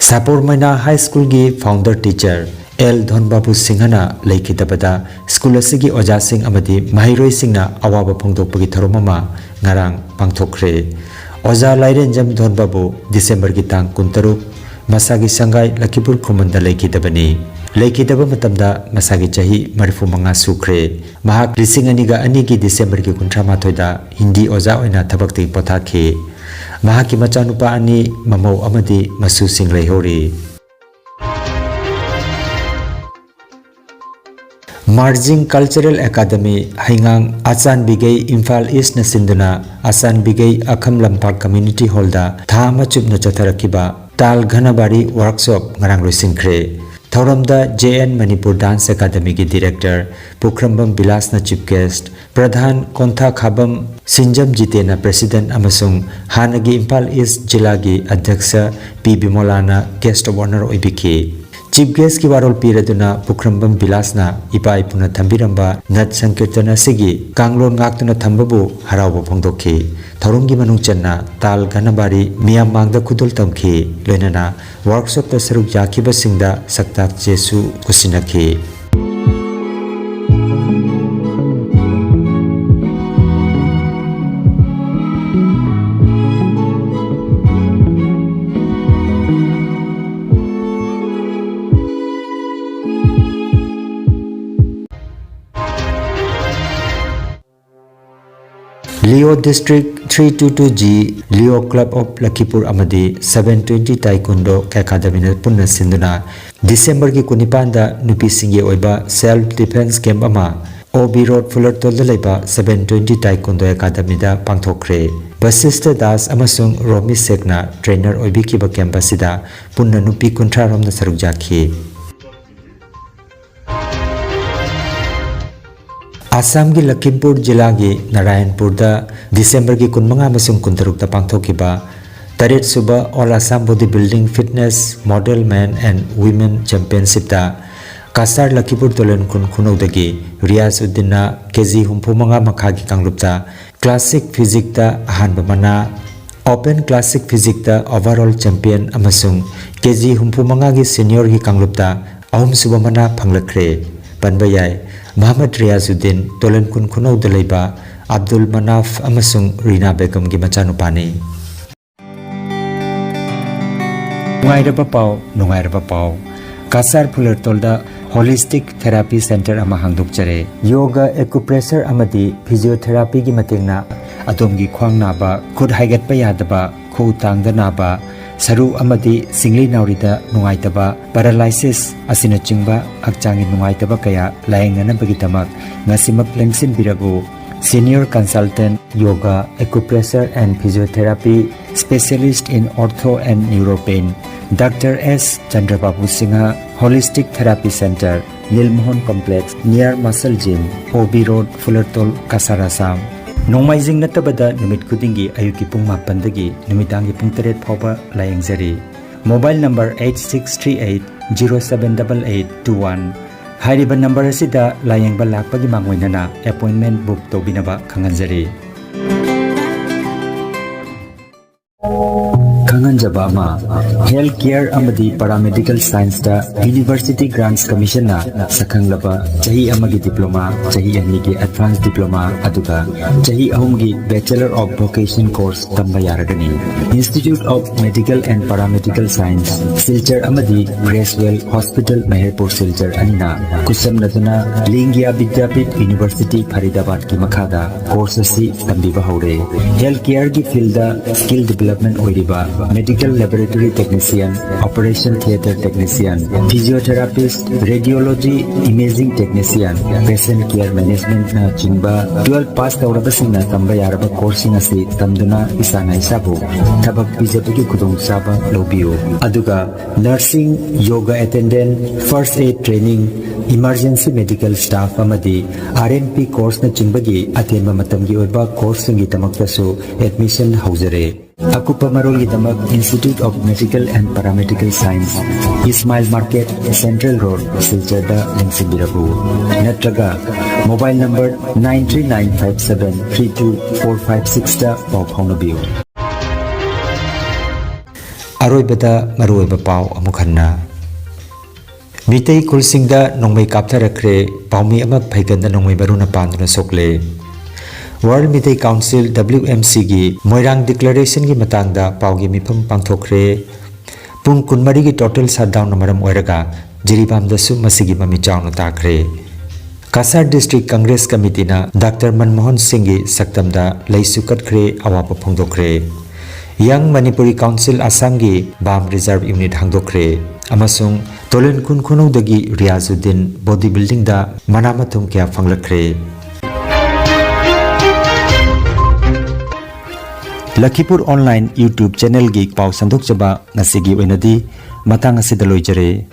ꯁꯥꯄꯣꯔ ꯃꯩꯅꯥ ꯍꯥꯏ ꯁ꯭ꯀꯨꯜꯒꯤ ꯐꯥꯎꯟꯗꯔ ꯇꯤꯆꯔ ꯑꯦꯜ ꯙꯣꯟꯕꯥꯕꯨ ꯁꯤꯡꯍꯅ ꯂꯩꯈꯤꯗꯕꯗ ꯁ꯭ꯀꯨꯜ ꯑꯁꯤꯒꯤ ꯑꯣꯖꯥꯁꯤꯡ ꯑꯃꯗꯤ ꯃꯍꯩꯔꯣꯏꯁꯤꯡꯅ ꯑꯋꯥꯕ ꯐꯣꯡꯗꯣꯛꯄꯒꯤ ꯊꯧꯔꯝ ꯑꯃ ꯉꯔꯥꯡ ꯄꯥꯡꯊꯣꯛꯈ꯭ꯔꯦ꯫ ꯑꯣꯖꯥ ꯂꯥꯏꯔꯦꯟꯖꯝ ꯙꯣꯟꯕꯥꯕꯨ ꯗꯤꯁꯦꯝꯕꯔꯒꯤ ꯇꯥꯡ ꯀꯨꯟꯇꯔꯨꯛ ꯃꯁꯥꯒꯤ ꯁꯪꯒꯥꯏ ꯂꯈꯤꯄꯨꯔ ꯈꯨꯃꯟꯗ ꯂꯩꯈꯤꯗꯕꯅꯤ꯫ ꯂꯩꯈꯤꯗꯕ ꯃꯇꯝꯗ ꯃꯁꯥꯒꯤ ꯆꯍꯤ ꯃꯔꯤꯐꯨ ꯃꯉꯥ ꯁꯨꯈ꯭ꯔꯦ꯫ ꯃꯍꯥꯛ ꯂꯤꯁꯤꯡ ꯑꯅꯤꯒ ꯑꯅꯤꯒꯤ ꯗꯤꯁꯦꯝꯕꯔꯒꯤ ꯀꯨꯟꯊ꯭ꯔꯥ ꯃꯥꯊꯣꯏꯗ ꯍꯤꯟꯗꯤ ꯑꯣꯖꯥ ꯑꯣꯏꯅ ꯊꯕꯛꯇꯒꯤ ꯄꯣꯊꯥꯈꯤ꯫ ꯃꯍꯥꯛꯀꯤ ꯃꯆꯥꯅꯨꯄꯥ ꯑꯅꯤ, ꯃꯃꯧ ꯑꯃꯗꯤ ꯃꯁꯨꯁꯤꯡ ꯂꯩꯍꯧꯔꯤ꯫ ꯃꯥꯔꯖꯤꯡ ꯀꯜꯆꯔꯦꯜ ꯑꯦꯀꯥꯗꯃꯤ ꯍꯩꯉꯥꯡ ꯑꯆꯥꯟꯕꯤꯒꯩ ꯏꯝꯐꯥꯜ ꯏꯁꯅ ꯁꯤꯟꯗꯨꯅ ꯑꯆꯥꯟꯕꯤꯒꯩ ꯑꯈꯝ ꯂꯝꯄꯥꯛ ꯀꯝꯃ꯭ꯌꯨꯅꯤꯇꯤ ꯍꯣꯜꯗ ꯊꯥ ꯑꯃ ꯆꯨꯞꯅ ꯆꯠꯊꯔꯛꯈꯤꯕ ꯇꯥꯜ ꯘꯅꯕꯥꯔꯤ ꯋꯥꯔꯛꯁꯣꯞ ꯉꯔꯥꯡ ꯂꯣꯏꯁꯤꯟꯈ꯭ꯔꯦ꯫ ꯊꯧꯔꯝꯗ ꯖꯦ ꯑꯦꯟ ꯃꯅꯤꯄꯨꯔ ꯗꯥꯟꯁ ꯑꯦꯀꯥꯗꯃꯤꯒꯤ ꯗꯤꯔꯦꯛꯇꯔ ꯄꯨꯈ꯭ꯔꯝꯕꯝ ꯕꯤꯂꯥꯁꯅ ꯆꯤꯐ ꯒꯦꯁ꯭ꯠ, ꯄ꯭ꯔꯙꯥꯟ ꯀꯣꯟꯊꯥꯈꯥꯕꯝ ꯁꯤꯟꯖꯝ ꯖꯤꯇꯦꯟꯅ ꯄ꯭ꯔꯦꯁꯤꯗꯦꯟꯠ ꯑꯃꯁꯨꯡ ꯍꯥꯟꯅꯒꯤ ꯏꯝꯐꯥꯜ ꯏꯁ꯭ꯠ ꯖꯤꯂꯥꯒꯤ ꯑꯗ꯭ꯌꯛꯁ ꯄꯤ ꯕꯤꯃꯣꯂꯥꯅ ꯒꯦꯁ꯭ꯠ ꯑꯣꯐ ꯑꯣꯅꯔ ꯑꯣꯏꯕꯤꯈꯤ꯫ ꯆꯤꯐ ꯒꯦꯁ꯭ꯠꯀꯤ ꯋꯥꯔꯣꯜ ꯄꯤꯔꯗꯨꯅ ꯄꯨꯈ꯭ꯔꯝꯕꯝ ꯕꯤꯂꯥꯁꯅ ꯏꯄꯥ ꯏꯄꯨꯅ ꯊꯝꯕꯤꯔꯝꯕ ꯅꯠ ꯁꯪꯀꯤꯔꯇꯟ ꯑꯁꯤꯒꯤ ꯀꯥꯡꯂꯣꯟ ꯉꯥꯛꯇꯨꯅ ꯊꯝꯕꯕꯨ ꯍꯔꯥꯎꯕ ꯐꯣꯡꯗꯣꯛꯈꯤ꯫ ꯊꯧꯔꯝꯒꯤ ꯃꯅꯨꯡ ꯆꯟꯅ ꯇꯥꯜ ꯘꯅꯕꯥꯔꯤ ꯃꯤꯌꯥꯝ ꯃꯥꯡꯗ ꯈꯨꯗꯣꯜ ꯇꯝꯈꯤ꯫ ꯂꯣꯏꯅꯅ ꯋꯥꯔꯛꯁꯣꯞꯇ ꯁꯔꯨꯛ ꯌꯥꯈꯤꯕꯁꯤꯡꯗ ꯁꯛꯇꯥꯛ ꯆꯦꯁꯨ ꯈꯨꯠꯁꯤꯟꯅꯈꯤ꯫ Leo District three two two G, Leo Club of Lakhipur ꯑꯃꯗꯤ seven twenty Taekwondo Academyꯅ ꯄꯨꯟꯅ ꯁꯤꯟꯗꯨꯅ ꯗꯤꯁꯦꯝꯕꯔꯒꯤ ꯀꯨꯟꯅꯤꯄꯥꯟꯗ ꯅꯨꯄꯤꯁꯤꯡꯒꯤ ꯑꯣꯏꯕ self defence camp ꯑꯃ ꯑꯣ ꯕꯤ ꯔꯣꯗ ꯐꯨꯂꯔꯇꯣꯜꯗ ꯂꯩꯕ seven twenty Taekwondo Academyꯗ ꯄꯥꯡꯊꯣꯛꯈ꯭ꯔꯦ꯫ ꯕꯁꯤꯁꯇ ꯗꯥꯁ ꯑꯃꯁꯨꯡ ꯔꯣꯃꯤ ꯁꯦꯛꯅ trainer ꯑꯣꯏꯕꯤꯈꯤꯕ camp ꯑꯁꯤꯗ ꯄꯨꯟꯅ ꯅꯨꯄꯤ ꯀꯨꯟꯊ꯭ꯔꯥ ꯔꯣꯝꯅ ꯁꯔꯨꯛ ꯌꯥꯈꯤ꯫ ꯑꯁꯥꯝꯒꯤ ꯂꯈꯤꯝꯄꯨꯔ ꯖꯤꯂꯥꯒꯤ ꯅꯥꯔꯥꯌꯟꯄꯨꯔꯗ ꯗꯤꯁꯦꯝꯕꯔꯒꯤ ꯀꯨꯟꯃꯉꯥ ꯑꯃꯁꯨꯡ ꯀꯨꯟꯇꯔꯨꯛꯇ ꯄꯥꯡꯊꯣꯛꯈꯤꯕ ꯇꯔꯦꯠ ꯁꯨꯕ All Assam Body Building Fitness Model Men and Women Championshipꯇ ꯀꯁꯥꯔ ꯂꯈꯤꯄꯨꯔ ꯇꯣꯂꯦꯟꯈꯨꯟ ꯈꯨꯅꯧꯗꯒꯤ ꯔꯤꯌꯥꯖ ꯎꯗꯤꯟꯅ ꯀꯦ ꯖꯤ ꯍꯨꯝꯐꯨ ꯃꯉꯥ ꯃꯈꯥꯒꯤ ꯀꯥꯡꯂꯨꯞꯇ ꯀ꯭ꯂꯥꯁꯤꯛ ꯐꯤꯖꯤꯛꯇ ꯑꯍꯥꯟꯕ ꯃꯅꯥ, ꯑꯣꯄꯟ ꯀ꯭ꯂꯥꯁꯤꯛ ꯐꯤꯖꯤꯛꯇ ꯑꯣꯚꯔꯑꯣꯜ ꯆꯦꯝꯄꯤꯌꯟ ꯑꯃꯁꯨꯡ ꯀꯦ ꯖꯤ ꯍꯨꯝꯐꯨ ꯃꯉꯥꯒꯤ ꯁꯦꯅꯤꯌꯣꯔꯒꯤ ꯀꯥꯡꯂꯨꯞꯇ ꯑꯍꯨꯝꯁꯨꯕ ꯃꯅꯥ ꯐꯪꯂꯛꯈ꯭ꯔꯦ꯫ ꯄꯟꯕ ꯌꯥꯏ, ꯃꯍꯃꯗ ꯔꯤꯌꯥꯖ ꯎꯗꯤꯟ, ꯇꯣꯂꯦꯟꯈꯨꯟ ꯈꯨꯅꯧꯗ ꯂꯩꯕ ꯑꯕꯗꯨꯜ ꯃꯅꯥꯐ ꯑꯃꯁꯨꯡ ꯔꯤꯅꯥ ꯕꯦꯒꯝꯒꯤ ꯃꯆꯥꯅꯨꯄꯥꯅꯤ꯫ ꯅꯨꯡꯉꯥꯏꯔꯕ ꯄꯥꯎ, ꯅꯨꯡꯉꯥꯏꯔꯕ ꯄꯥꯎ꯫ ꯀꯁꯥꯔ ꯐꯨꯂꯔꯇꯣꯜꯗ ꯍꯣꯂꯤꯁꯇꯤꯛ ꯊꯦꯔꯥꯄꯤ ꯁꯦꯟꯇꯔ ꯑꯃ ꯍꯥꯡꯗꯣꯛꯆꯔꯦ꯫ ꯌꯣꯒ, ꯑꯦꯀꯨꯄ꯭ꯔꯦꯁꯔ ꯑꯃꯗꯤ ꯐꯤꯖꯤꯑꯣꯊꯦꯔꯥꯄꯤꯒꯤ ꯃꯇꯦꯡꯅ ꯑꯗꯣꯝꯒꯤ ꯈ꯭ꯋꯥꯡ ꯅꯥꯕ, ꯈꯨꯠ ꯍꯥꯏꯒꯠꯄ ꯌꯥꯗꯕ, ꯈꯨꯎ ꯇꯥꯡꯗ ꯅꯥꯕ, ꯁꯔꯨ ꯑꯃꯗꯤ ꯁꯤꯡꯂꯤ ꯅꯥꯎꯔꯤꯗ ꯅꯨꯡꯉꯥꯏꯇꯕ, ꯄꯦꯔꯥꯂꯥꯏꯁꯤꯁ ꯑꯁꯤꯅꯆꯤꯡꯕ ꯍꯛꯆꯥꯡꯒꯤ ꯅꯨꯡꯉꯥꯏꯇꯕ ꯀꯌꯥ ꯂꯥꯌꯦꯡꯅꯅꯕꯒꯤꯗꯃꯛ ꯉꯁꯤꯃꯛ ꯂꯦꯡꯁꯤꯟꯕꯤꯔꯕꯨ꯫ Senior Consultant Yoga, Acupressure and Physiotherapy, Specialist in Ortho and Neuropain, Doctor S Chandrababu Singha, Holistic Therapy Center, Nilmohan Complex, near Muscle Gym, O B Road, Fulartol, Kasar, Assam. ꯅꯣꯡꯃꯥꯏꯖꯤꯡ ꯅꯠꯇꯕꯗ ꯅꯨꯃꯤꯠ ꯈꯨꯗꯤꯡꯒꯤ ꯑꯌꯨꯛꯀꯤ ꯄꯨꯡ ꯃꯥꯄꯟꯗꯒꯤ ꯅꯨꯃꯤꯗꯥꯡꯒꯤ ꯄꯨꯡ ꯇꯔꯦꯠ ꯐꯥꯎꯕ ꯂꯥꯌꯦꯡꯖꯔꯤ꯫ Mobile number eight six three eight zero seven double eight two one꯫ ꯍꯥꯏꯔꯤꯕ ꯅꯝꯕꯔ ꯑꯁꯤꯗ ꯂꯥꯌꯦꯡꯕ ꯂꯥꯛꯄꯒꯤ ꯃꯥꯡꯑꯣꯏꯅꯅ ꯑꯦꯄꯣꯏꯟꯃꯦꯟ ꯕꯨꯛ ꯇꯧꯕꯤꯅꯕ ꯈꯪꯍꯟꯖꯔꯤ꯫ ꯈꯪꯍꯟꯖꯕ ꯑꯃ, ꯍꯦꯜꯊ ꯀꯦꯌꯔ ꯑꯃꯗꯤ ꯄꯦꯔꯥꯃꯦꯗꯤꯀꯦꯜ ꯁꯥꯏꯟꯁꯇ ꯌꯨꯅꯤꯚꯔꯁꯤꯇꯤ ꯒ꯭ꯔꯥꯟꯠꯁ ꯀꯃꯤꯁꯟꯅ ꯁꯛꯈꯪꯂꯕ ꯆꯍꯤ ꯑꯃꯒꯤ ꯗꯤꯄ꯭ꯂꯣꯃꯥ, ꯆꯍꯤ ꯑꯅꯤꯒꯤ ꯑꯦꯗꯚꯥꯟꯁ ꯗꯤꯄ꯭ꯂꯣꯃꯥ, ꯑꯗꯨꯒ ꯆꯍꯤ ꯑꯍꯨꯝꯒꯤ ꯕꯦꯆꯂꯔ ꯑꯣꯐ ꯚꯣꯀꯦꯁꯟ ꯀꯣꯔꯁ ꯇꯝꯕ ꯌꯥꯔꯒꯅꯤ꯫ Institute of Medical and Paramedical Science, Silchar ꯑꯃꯗꯤ ꯒ꯭ꯔꯦꯁꯋꯦꯜ ꯍꯣꯁꯄꯤꯇꯥꯜ ꯃꯍꯦꯔꯄꯨꯔ ꯁꯤꯜꯆꯔ ꯑꯅꯤꯅ ꯈꯨꯠꯁꯝꯅꯗꯨꯅ ꯂꯤꯡꯒꯤꯌꯥ ꯕꯤꯗ꯭ꯌꯥꯄꯤꯊ ꯌꯨꯅꯤꯚꯔꯁꯤꯇꯤ ꯐꯔꯤꯗꯥꯕꯥꯗꯀꯤ ꯃꯈꯥꯗ ꯀꯣꯔꯁ ꯑꯁꯤ ꯇꯝꯕꯤꯕ ꯍꯧꯔꯦ꯫ ꯍꯦꯜꯊ ꯀꯦꯌꯔꯒꯤ ꯐꯤꯜꯗ ꯁ꯭ꯀꯤꯜ ꯗꯤꯚꯦꯂꯞꯃꯦꯟ ꯑꯣꯏꯔꯤꯕ medical laboratory technician, operation theatre technician, physiotherapist, radiology, imaging technician, patient care managementꯅ ꯆꯤꯡꯕ ꯇꯨꯋꯦꯜꯐ ꯄꯥꯁ ꯇꯧꯔꯕꯁꯤꯡꯅ ꯇꯝꯕ ꯌꯥꯔꯕ ꯀꯣꯔꯁꯁꯤꯡ ꯑꯁꯤ ꯇꯝꯗꯨꯅ ꯏꯁꯥꯅ ꯏꯁꯥꯕꯨ ꯊꯕꯛ ꯄꯤꯖꯕꯒꯤ ꯈꯨꯗꯣꯡꯆꯥꯕ ꯂꯧꯕꯤꯌꯨ꯫ ꯑꯗꯨꯒ nursing, yoga attendant, first aid training, emergency medical staff ꯑꯃꯗꯤ R N P courseꯅꯆꯤꯡꯕꯒꯤ ꯑꯇꯦꯟꯕ ꯃꯇꯝꯒꯤ ꯑꯣꯏꯕ ꯀꯣꯔꯁꯁꯤꯡꯒꯤꯗꯃꯛꯇꯁꯨ ꯑꯦꯗꯃꯤꯁꯟ ꯍꯧꯖꯔꯦ꯫ ꯑꯀꯨꯞꯄ ꯃꯔꯣꯜꯒꯤꯗꯃꯛ Institute of Medical and Paramedical Science, Ismail Market, Central Road, ꯁꯤꯜꯆꯔꯗ ꯂꯦꯡꯁꯤꯟꯕꯤꯔꯛꯎ꯫ ꯅꯠꯇ꯭ꯔꯒ mobile number nine three nine five seven three two four five sixꯇ ꯄꯥꯎ ꯐꯥꯎꯅꯕꯤꯌꯨ꯫ ꯑꯔꯣꯏꯕꯗ ꯃꯔꯨꯑꯣꯏꯕ ꯄꯥꯎ ꯑꯃꯨꯛ ꯍꯟꯅ꯫ ꯃꯤꯇꯩ ꯈꯨꯜꯁꯤꯡꯗ ꯅꯣꯡꯃꯩ ꯀꯥꯞꯊꯔꯛꯈ꯭ꯔꯦ꯫ ꯄꯥꯎꯃꯤ ꯑꯃ ꯐꯩꯒꯟꯗ ꯅꯣꯡꯃꯩ ꯃꯔꯨꯅ ꯄꯥꯟꯗꯨꯅ ꯁꯣꯛꯂꯦ꯫ World Meitei Council, WMCꯒꯤ ꯃꯣꯏꯔꯥꯡ Declarationꯒꯤ ꯃꯇꯥꯡꯗ ꯄꯥꯎꯒꯤ ꯃꯤꯐꯝ ꯄꯥꯡꯊꯣꯛꯈ꯭ꯔꯦ꯫ ꯄꯨꯡ ꯀꯨꯟꯃꯔꯤꯒꯤ total shutdownꯅ ꯃꯔꯝ ꯑꯣꯏꯔꯒ ꯖꯤꯔꯤꯕꯥꯝꯗꯁꯨ ꯃꯁꯤꯒꯤ ꯃꯃꯤ ꯆꯥꯎꯅ ꯇꯥꯈ꯭ꯔꯦ꯫ Cachar District Congress Committeeꯅ doctor Manmohan ꯁꯤꯡꯒꯤ ꯁꯛꯇꯝꯗ ꯂꯩꯁꯨ ꯀꯠꯈ꯭ꯔꯦ, ꯑꯋꯥꯕ ꯐꯣꯡꯗꯣꯛꯈ꯭ꯔꯦ꯫ Young Manipuri Council Assamꯒꯤ BAM Reserve Unit ꯍꯥꯡꯗꯣꯛꯈ꯭ꯔꯦ ꯑꯃꯁꯨꯡ ꯇꯣꯂꯦꯟ ꯈꯨꯟ ꯈꯨꯅꯧꯗꯒꯤ ꯔꯤꯌꯥꯖꯨꯗꯤꯟ body buildingꯗ ꯃꯅꯥ ꯃꯊꯨꯝ ꯀꯌꯥ ꯐꯪꯂꯛꯈ꯭ꯔꯦ꯫ ꯂꯈꯤꯄꯨꯔ Online YouTube channelꯒꯤ ꯄꯥꯎ ꯁꯟꯗꯣꯛꯆꯕ ꯉꯁꯤꯒꯤ ꯑꯣꯏꯅꯗꯤ ꯃꯇꯥꯡ ꯑꯁꯤꯗ ꯂꯣꯏꯖꯔꯦ꯫